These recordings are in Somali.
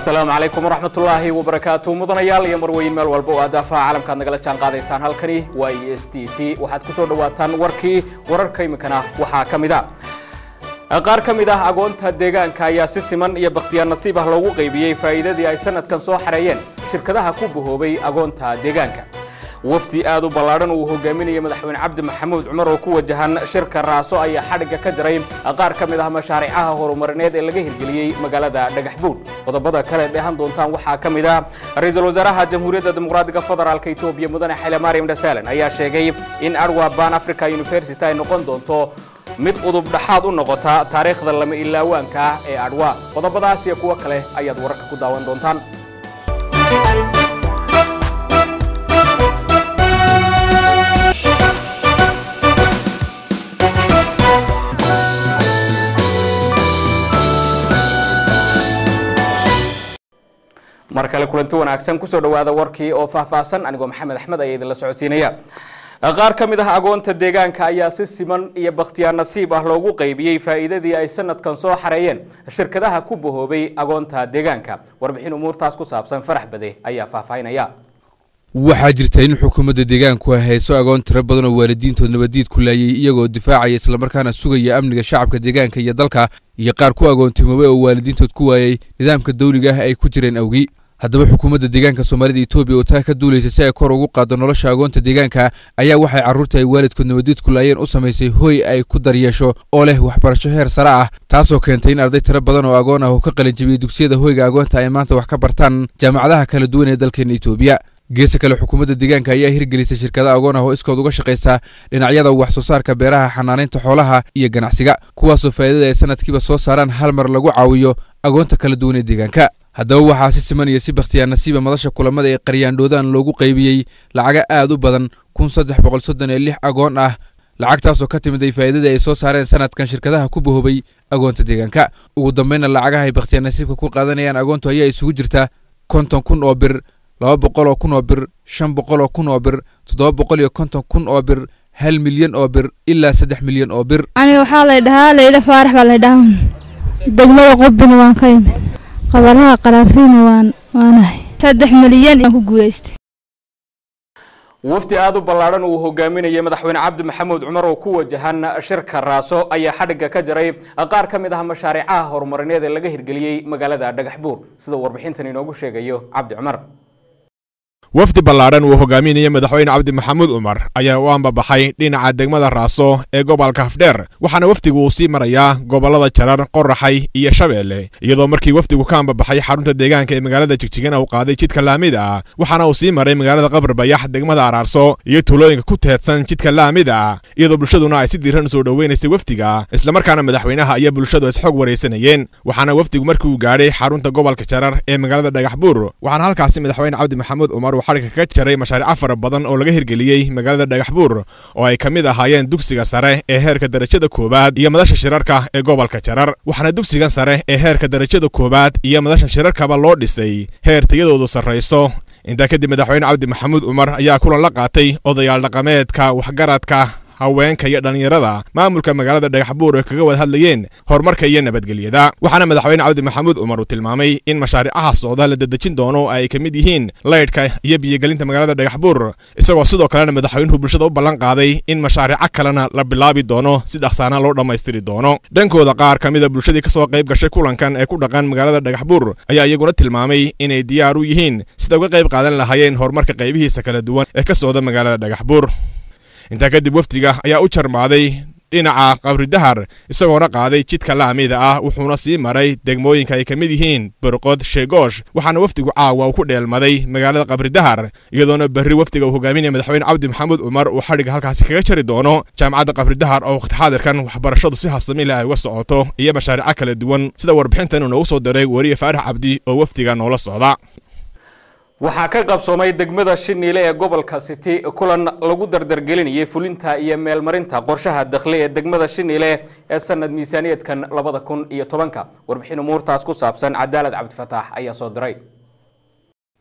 Asalaamu calaykum waraxmatullaahi wabarakaatu. Mudanayaal iyo marweyn, meel walba oo aad daafaha caalamka aad nagala jaan qaadaysaan, halkani waa E S T V. Waxaad ku soo dhawaataan warkii. Wararka iminkana waxaa ka mid a: qaar ka mid ah agoonta deegaanka ayaa si siman iyo bakhtiyaar nasiib ah loogu qaybiyey faa'iidadii ay sanadkan soo xareeyeen shirkadaha ku bahoobay agoonta deegaanka. Wafdi aad u ballaadhan uu hogaaminaya madaxweyne Cabdi Maxamuud Cumar oo ku wajahan shirka Raaso ayaa xadhigga ka jaray qaar ka mid ah mashaariicaha horumarineed ee laga hirgeliyey magaalada Dhagaxbuur. Qodobada kale dheehan doontaan waxaa ka mid ah: ra-iisul wasaaraha Jamhuuriyadda Dimuqraadiga Federaalka Etoobiya, mudane Xaylemariam Dhasalen, ayaa sheegay in Arwa Ban Africa University ay noqon doonto mid udub dhaxaad u noqota taariikhda lama ilaawaanka ah ee Adwa. Qodobadaas iyo kuwo kale ayaad wararka ku daawan doontaan. Mar kale kulanti wanaagsan, kusoo dhawaada warkii oo faahfaahsan. Anigoo Maxamed Axmed ayaa idinla socodsiinaya. Qaar ka mid ah agoonta deegaanka ayaa si siman iyo bakhtiyaar nasiib ah loogu qaybiyey faa'iidadii ay sanadkan soo xareeyeen shirkadaha ku bahoobay agoonta deegaanka. Warbixin umuurtaas ku saabsan Farax Bade ayaa faahfaahinaya. Waxaa jirta in xukuumadda deegaanku ay hayso agoon tiro badan oo waalidiintood nabadiid ku laayay iyagoo difaacaya islamarkaana sugaya amniga shacabka deegaanka iyo dalka, iyo qaar ku agoontimoobay oo waalidiintood ku waayey nidaamka dawliga ah ay ku jireen awgi. Haddaba xukuumadda deegaanka Soomaalida Etoobiya oo taa ka duulaysa si ay kor ugu qaaddo nolosha agoonta deegaanka ayaa waxay carruurta ay waalidkood nabadiid ku laayeen u samaysay hooy ay ku daryeesho oo leh waxbarasho heer sare ah, taasoo keentay in arday tiro badan oo agoon ah oo ka qalinjabiyey dugsiyada hoyga agoonta ay maanta wax ka bartaan jaamacadaha kala duwan ee dalkeena Etoobiya. Geesa kale, xukuumadda deegaanka ayaa hirgelisay shirkada agoon ah oo iskood uga shaqaysa dhinacyada wax soo saarka beeraha, xanaanaynta xoolaha iyo ganacsiga, kuwaasoo faa'iidada ay sanadkiiba soo saaraan hal mar lagu caawiyo agoonta kala duwan ee deegaanka. Haddaba waxaa si siman iyo si bakhtiyaar nasiiba madasha kulamada ee qaryaandhoodaan loogu qaybiyey lacaga aad u badan 1336 agoon ah, lacagtaasoo ka timid ay faa'iidadii ay soo saareen sanadkan shirkadaha ku bahoobay agoonta deegaanka. Ugu dambeynna lacagaha ay bakhtiyaar nasiibka ku qaadanayaan agoontu ayaa isugu jirta 50,000 oo bir, 200,000 oo bir, 500,000 oo bir, 750,000 oo bir, 1 milyan oo bir ilaa 3 milyan oo bir. Aniga waxaa lay dhahaa Leyla Faarax baa lay dhahaa. Degmada Qubina waan ka imid, qabalaha Qaraariina waan waanahay. 3 milyan aan ku guulaystay. Wafdi aada u ballaadhan uu hogaaminayay madaxweyne Cabdi Maxamuud Cumar oo ku wajahan shirka Raaso ayaa xadhigga ka jaray qaar ka mid ah mashaariicaha horumarineed ee laga hirgeliyey magaalada Dhagaxbuur, sida warbixintan inoogu sheegayo Cabdi Cumar. Wafdi ballaadhan uu hogaaminaya madaxweyne Cabdi Maxamuud Cumar ayaa u ambabaxay dhinaca degmada Raaso ee gobolka Hafdheer, waxaana wafdigu uu sii marayaa gobollada Jarar, Qoraxay iyo Shabeelle, iyadoo markii wafdigu ka ambabaxay xarunta deegaanka ee magaalada Jigjigana uu qaaday jidka laamida ah, waxaana uu sii maray magaalada Qabr Bayax, degmada Araarso iyo tuulooyinka ku teedsan jidka laamida ah, iyadoo bulshaduna ay si diiran usoo dhoweynaysa wafdiga, islamarkaana madaxweynaha iyo bulshadu isxog waraysanayeen. Waxaana wafdigu markii uu gaadhay xarunta gobolka Jarar ee magaalada Dhagaxbuur, waxaana halkaasi madaxweyne Cabdi Maxamuud Cumar uu xadhigga kaga jaray mashaariico fara badan oo laga hirgeliyey magaalada Dhagaxbuur, oo ay ka mid ahaayeen dugsiga sare ee heerka darajada koowaad iyo madasha shirarka ee gobolka Jarar. Waxaana dugsigan sare ee heerka darajada koowaad iyo madasha shirarkaba loo dhisay heer tayadoodu sarrayso. Intaa kadib madaxweyne Cabdi Maxamuud Cumar ayaa kulan la qaatay odayaal dhaqameedka, waxgaradka, haweenka iyo dhallinyarada maamulka magaalada Dhagaxbuur ay kaga wada hadlayeen horumarka iyo nabadgelyada. Waxaana madaxweyne Cabdi Maxamuud Cumar uu tilmaamay in mashaariicaha socda la dedejin doono, ay ka mid yihiin laydhka iyo biyogelinta magaalada Dhagaxbuur, isagoo sidoo kalena madaxweynuhu bulshada u ballan qaaday in mashaariico kalena la bilaabi doono, si dhaqsaana loo dhammaystiri doono. Dhankooda, qaar ka mida bulshadii kasoo qayb gashay kulankan ee ku dhaqan magaalada Dhagaxbuur ayaa iyaguna tilmaamay inay diyaar u yihiin sida uga qayb qaadan lahaayeen horumarka qaybihiisa kala duwan ee ka socda magaalada Dhagaxbuur. Intaa kadib wafdiga ayaa u jarmaaday dhinaca Qabri Dahar, isagoona qaaday jidka laamida ah, wuxuuna sii maray degmooyinka ay ka mid yihiin Borqod, Sheegoosh, waxaana wafdigu caawa uu ku dheelmaday magaalada Qabri Dahar, iyadoona berri wafdiga uu hogaaminaya madaxweyne Cabdi Maxamuud Cumar uu xadhigga halkaasi kaga jari doono jaamacadda Qabri Dahar oo waqti xaadirkan waxbarashadu si habsami leh ay uga socoto, iyo mashaariico kala duwan, sida warbixintan uu noogu soo diray wariye Faarax Cabdi oo wafdiga noola socda. Waxaa ka qabsoomay degmada Shiniile ee gobolka City kulan lagu dardargelinayay fulinta iyo meelmarinta qorshaha dakhli ee degmada Shiniile ee sanad miisaaniyadkan 2010-ka. Warbixin umuurtaas ku saabsan Cadaalad Cabdifataax ayaa soo diray.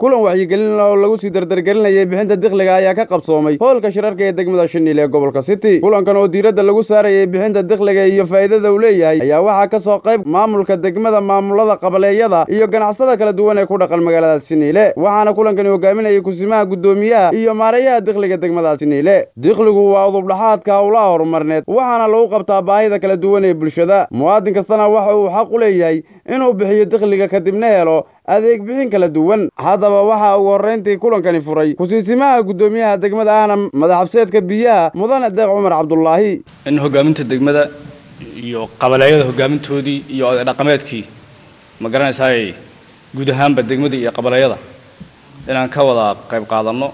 Kulan wacyigelin oo lagu sii dardargelinayay bixinta dikhliga ayaa ka qabsoomay hoolka shirarka ee degmada Shiniile ee gobolka City. Kulankan oo diiradda lagu saarayay bixinta dikhliga iyo faa'iidada uu leeyahay ayaa waxaa ka soo qayb maamulka degmada, maamulada qabaleeyada iyo ganacsada kala duwan ee ku dhaqan magaalada Shiniile. Waxaana kulankani hogaaminayay kusimaha guddoomiyaha iyo maareeyaha dikhliga degmada Shiniile. Dikhligu waa udub dhaxaadka howlaha horumarneed, waxaana lagu qabtaa baahida kala duwan ee bulshada. Muwaadin kastana waxa uu xaq u leeyahay inuu bixiyo dikhliga kadibna helo adeeg bixin kala duwan. Haddaba waxaa ugu horrayntii kulankani furay kusiisimaha guddoomiyaha degmada ahna madaxabseedka biyaha, Mudane Deeq Cumar Cabdulaahi. In hogaaminta degmada iyo qabaleeyada hogaamintoodii iyo oday dhaqameedkii, ma garanaysaay, guud ahaanba degmada iyo qabaleeyada inaan ka wada qayb qaadanno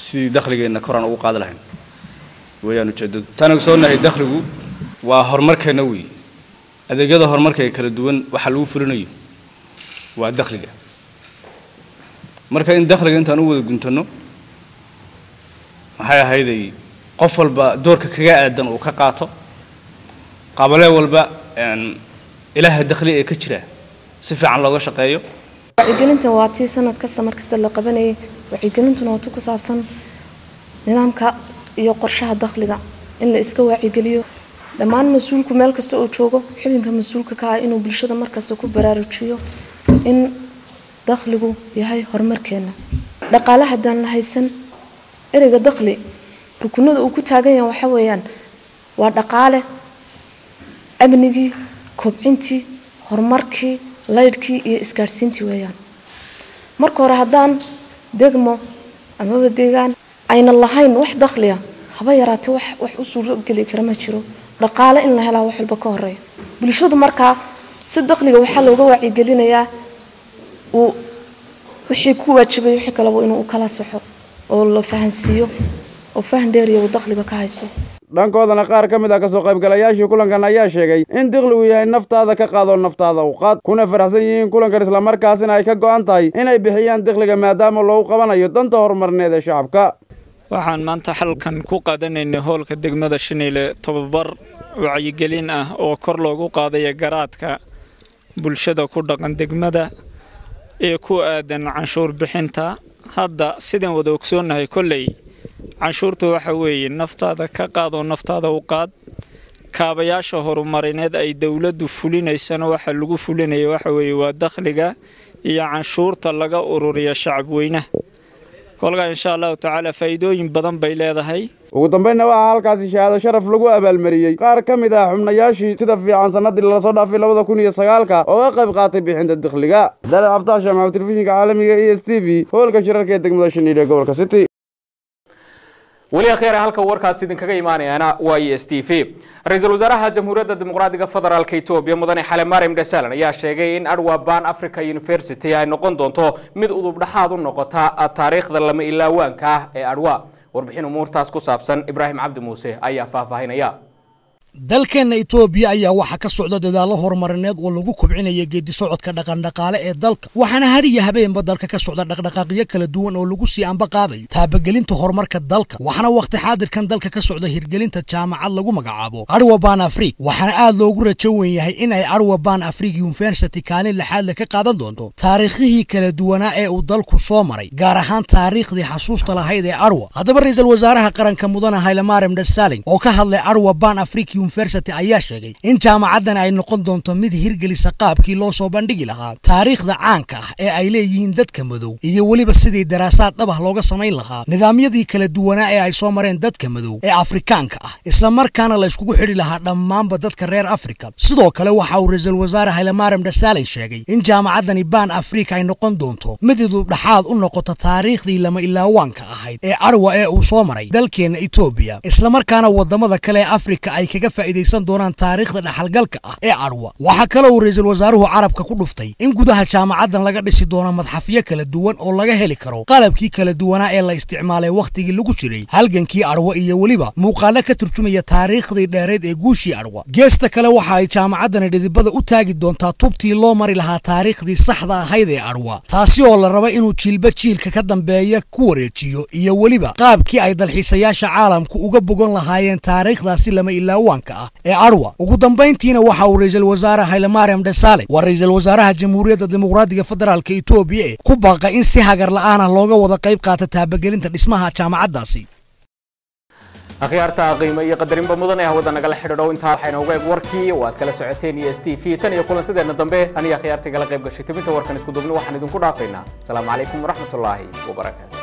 sidii dakhligeenna koraan ugu qaadi lahayn weeyaan ujeeddadu. Taan ogsoonahay, dakhligu waa horumarkeenna weeye. Adeegyada horumarka ee kala duwan waxaa lagu fulinayo waa dakhliga. Marka in dakhliga intaan u wada guntanno, maxay ahayday, qof walba doorka kaga aadan uu ka qaato, qabalee walba ilaha dakhli ee ka jira si fiican looga shaqeeyo. Wacyigelintan waa tii sanad kasta mar kasta la qabanayay. Wacyigelintuna waa ti ku saabsan nidaamka iyo qorshaha dakhliga, in la iska wacyigeliyo dhammaan mas-uulku meel kasta uu joogo, xubinka mas-uulka ka ah inuu bulshada markasta ku baraarujiyo in dakhligu yahay horumarkeena. Dhaqaale haddaan la haysan, ereyga dakhli rukunada uu ku taagan yahay waxa weeyaan waa dhaqaale, amnigii, kobcintii, horumarkii, laydhkii iyo isgaadhsiintii weeyaan. Marka hore haddaan degmo amaba deegaan ayna lahayn wax dakhliya haba yaraatee, wax u suuro geli kara ma jiro. Dhaqaale in la helaa wax walba ka horeeya. Bulshadu markaa si dakhliga waxaa looga wacyigelinayaa uu wixii ku waajibay, wixii kaleba inuu u kala saxo oo la fahansiiyo oo fahan dheeriya uu dakhliga ka haysto. Dhankoodana qaar ka mid ah kasoo qaybgalayaashii kulankan ayaa sheegay in dikhligu yahay naftaada ka qaadoo naftaada u qaad, kuna faraxsan yihiin kulankan, islamarkaasina ay ka go'an tahay inay bixiyaan dikhliga maadaama loogu qabanayo danta horumarneed ee shacabka. Waxaan maanta halkan ku qaadanaynay hoolka degmada Shiniile tobabar wacyigelin ah oo kor loogu qaadaya garaadka bulshada ku dhaqan degmada ee ku aadan canshuur bixinta. Hadda sidaan wada ogsoonnahay, kolley canshuurta waxa weeye naftaada ka qaad oo naftaada u qaad. Kaabayaasha horumarineed ay dowladdu fulinaysana waxa lagu fulinaya waxa weeye waa dakhliga iyo canshuurta laga ururiya shacabweynaha. Kolkaa insha Allahu tacaala faa'iidooyin badan bay leedahay. Ugu dambaynna waxaa halkaasi shahaado sharaf lagu abaalmariyey qaar ka mid ah xubnayaashii sida fiican sanadii lasoo dhaafay 2009-ka oo ka qayb qaatay bixinta dikhliga. Dalad Cabdaasha Maxamed, telefishinka caalamiga ESTV, hoolka shirarka ee degmada Shiniile ee gobolka City. Weli akhyare, halka warkaas idinkaga imaanayaana waa ESTV. Ra-iisul wasaaraha Jamhuuriyadda Dimuqraadiga Federaalka Etoobiya, Mudane Xale Mariam Desalegn, ayaa sheegay in Adwa Ban Africa University ay noqon doonto mid udub dhexaad u noqota taariikhda lama ilaawaanka ah ee Adwa. Warbixin umuurtaas ku saabsan Ibraahim Cabdi Muuse ayaa faahfaahinaya. Dalkeenna Itoobiya ayaa waxaa ka socda dadaallo horumarineed oo lagu kobcinaya geedi socodka dhaqandhaqaale ee dalka, waxaana har iyo habeenba dalka ka socda dhaqdhaqaaqyo kala duwan oo lagu sii amba qaadayo taabagelinta horumarka dalka. Waxaana wakhti xaadirkan dalka ka socda hirgelinta jaamacad lagu magacaabo Arwa Ban Afrique, waxaana aad loogu rajo weyn yahay in ay Arwa Ban Afrique University kaalin lixaad le ka qaadan doonto taariikhihii kala duwanaa ee uu dalku soo maray, gaar ahaan taariikhdii xasuusta lahayd ee Arwa. Haddaba ra-iisul wasaaraha qaranka, Mudane Hailemarem Desalegn, oo ka hadlay Arwa Ban Afrique University ayaa sheegay in jaamacaddan ay noqon doonto mid hirgelisa qaabkii loo soo bandhigi lahaa taariikhda caanka ah ee ay leeyihiin dadka madow, iyo weliba sidii daraasaad dhab ah looga samayn lahaa nidaamyadii kala duwanaa ee ay soo mareen dadka madow ee Afrikaanka ah, islamarkaana la iskugu xidhi lahaa dhammaanba dadka reer Afrika. Sidoo kale waxa uu ra-iisul wasaare Hailemarem Desalegn sheegay in jaamacaddani Ban Afrika ay noqon doonto mid idubdhaxaad u noqota taariikhdii lama ilaawaanka ahayd ee Arwa ee uu soo maray dalkeenna Etoobiya, islamarkaana wadamada kale ee Afrika ay kaga faa'iidaysan doonaan taariikhda dhaxalgalka ah ee Arwa. Waxaa kale uu ra-iisul wasaaruhu carabka ku dhuftay in gudaha jaamacaddan laga dhisi doono madxafyo kala duwan oo laga heli karo qalabkii kala duwanaa ee la isticmaalay wakhtigii lagu jiray halgankii Arwa, iyo weliba muuqaalo ka turjumaya taariikhdii dheereed ee guushii Arwa. Geesta kale waxa ay jaamacaddani dhidibada u taagi doontaa tubtii loo mari lahaa taariikhdii saxda ahayd ee Arwa, taasi oo la raba inuu jiilba jiilka ka dambeeya ku wareejiyo, iyo weliba qaabkii ay dalxiisayaasha caalamku uga bogan lahaayeen taariikhdaasi lama ilaawaanka. caanka ah ee Arwa. Ugu dambayntiina waxa uu ra'iisul wasaare Hailemariam Desalegn, waa ra'iisul wasaaraha Jamhuuriyadda Dimuqraadiga Federaalka Itoobiya, ee ku baaqay in si hagar la'aan ah looga wada qayb qaata taabagelinta dhismaha jaamacaddaasi. Akhyaarta qiimo iyo qadarinba mudan ee hawada nagala xidhiidho, intaa waxayna uga eg warkii oo aad kala socoteen iyo STV. Tan iyo kulantadeenna dambe, aniga akhyaarta igala qayb gashay tibinta warkan isku duubni waxaan idinku dhaafaynaa asalaamu calaykum waraxmatullaahi wabarakaatu.